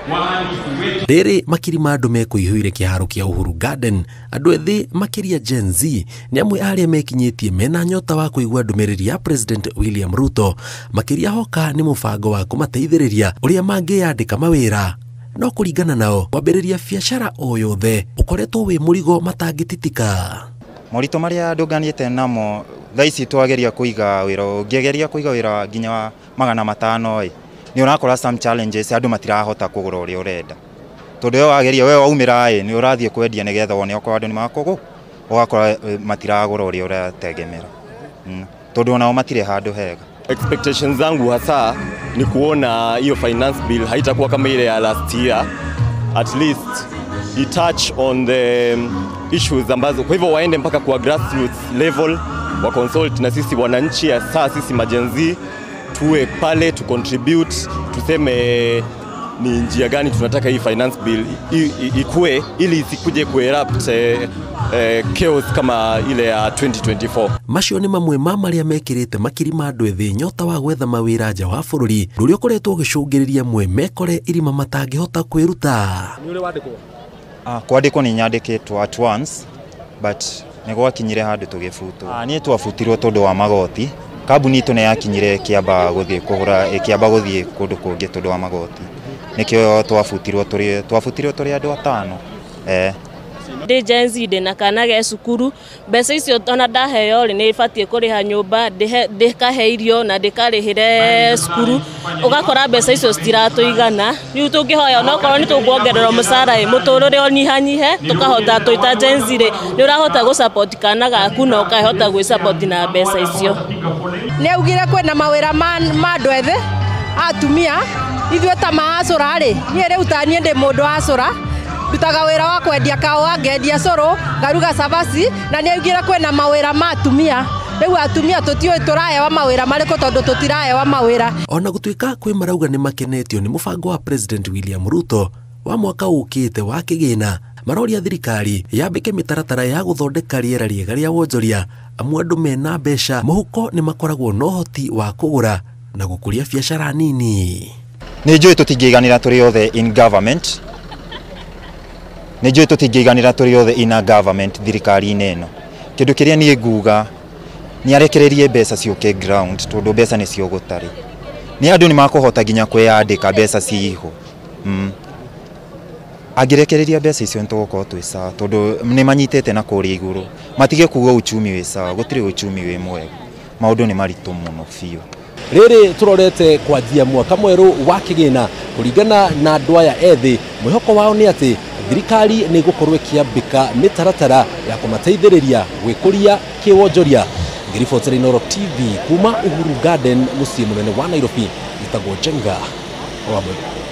Rĩrĩ makiri ma andũ mekũihũire kĩharo kĩa Uhuru Garden, andũ ethĩ makĩria Gen Z nĩ amwe arĩa mekinyĩtie mena nyota wa kũigua ndũmĩrĩri ya President William Ruto, makĩria hoka nĩ mũbango wa kũmateithĩrĩria ũrĩa mangĩyandĩka mawĩra. No kũringana nao, kwambĩrĩria biacara o yothe ũkoretwo wĩ mũrigo matangĩtitika. Moritũ marĩa ndũnganĩte namo thaa ici twageria kũiga wĩra, ũngĩgeria kũiga wĩra nginya wa 500 ĩ, nĩ ũrakora some challenges, andũ matirahota kũgũra ũrĩa ũrenda, tondũ we wageria, we waumĩra ĩ, nĩ ũrathiĩ kwendia nĩgetha wone okorwo andũ nĩ makũgũ, ũgakora matiragũra ũrĩa ũrategemera, tondũ onao matirĩ handũ hega. Expectations zangu hasa ni kuona hiyo finance bill haitakuwa kama ile ya last year, at least i touch on the issues ambazo, kwa hivyo waende mpaka kwa grassroots level, wa consult na sisi wananchi, hasa sisi ma-Gen Z tuwe pale tu contribute, tuseme ni njia gani tunataka hii finance bill ikue ili isikuje kuerupt chaos kama ile ya 2024. Macio nĩ mamwe ma marĩa mekĩrĩte makiri ma andũ ethĩ nyota wa gwetha mawĩra nja wa bũrũri, ũrĩa ũkoretwo ũgĩcũngĩrĩria amwe mekore irima matangĩhota kwĩruta. Nĩ ũrĩ wandĩkwo? Kwandĩkwo nĩ nyandĩkĩtwo at once, but nĩ gwakinyire handũ tũgĩbutwo. Niĩ twabutirwo tondũ wa magoti. Kambuni itũ nĩ yakinyire ĩkĩamba gũthiĩ kũgũra, ĩkĩamba gũthiĩ kũndũ kũngĩ tondũ wa magoti. Nĩkĩo twabutirwo tũrĩ andũ 5. Ndĩ Gen Z, ndĩna kana ge cukuru, mbeca icio ona ndaheo rĩ, nĩ batiĩ kũrĩha nyũmba, ndĩkahe irio na ndĩkarĩhĩre cukuru, ũgakora mbeca icio citiratũigana. Rĩu tũngĩhoya onokorwo nĩ tũkuongererwo mũcara ĩ, mũtũrĩre ũnyihanyihe, tũkahota twĩ ta Gen Z rĩ, nĩ ũrahota gũ support kana gaku na ũkahota gwĩ support na mbeca icio. Nĩ augire kwĩna mawĩra ma andũ ethĩ, atumia, ithuĩ ta maacũra rĩ, niĩ rĩu ta niĩ ndĩ mũndũ acũra, ndutaga wĩra wa kwendia kahũa, ngendia cũrũ, ngaruga cabaci, na nĩ augire kwĩna mawĩra ma atumia. Rĩu atumia tũtiũĩ tũrahewa mawĩra marĩkũ tondũ tũtirahewa mawĩra. Ona gũtuĩka kwĩ marauga nĩ makenetio nĩ mũbango wa President William Ruto wa mwaka ũkĩte wa kĩgĩna, maroria thirikari yambĩke mĩtaratara ya gũthondeka rĩera rĩega rĩa wonjoria, amu andũ mena mbeca mũhuko nĩ makoragwo na ũhoti wa kũgũra na gũkũria biacara nini. Nĩ njũĩ tũtingĩiganĩra tũrĩ othe in government, nĩ njũĩ tũtingĩiganĩra tũrĩ othe in a government thirikari-inĩ ĩno. Kĩndũ kĩrĩa niĩ nguga nĩ arekererie mbeca ciũke ground, tondũ mbeca nĩcio gũtarĩ, nĩ andũ nĩ makũhota nginya kwĩyandĩka mbeca ciho. Angĩrekereria mbeca icio nĩ tũgũkorwo twĩ sawa, tondũ nĩ manyitĩte na kũrĩa igũrũ, matige kuga uchumi wĩ sawa, gũtirĩ uchumi wĩ mwega, maũndũ nĩ maritũ mũno biũ. Rĩrĩ tũrorete kwanjia mwaka mwerũ wa kĩgĩna, kũringana na andũ aya ethĩ, mwĩhoko wao nĩ atĩ thirikari nĩ ĩgũkorwo ĩkĩambĩka mĩtaratara ya kũmateithĩrĩria gwĩkũria kĩwonjoria. Ngĩribotera Inooro TV kuma Uhuru Garden, mũciĩ mũnene wa Nairobi, gĩtagwo Njenga wa Mũirũ.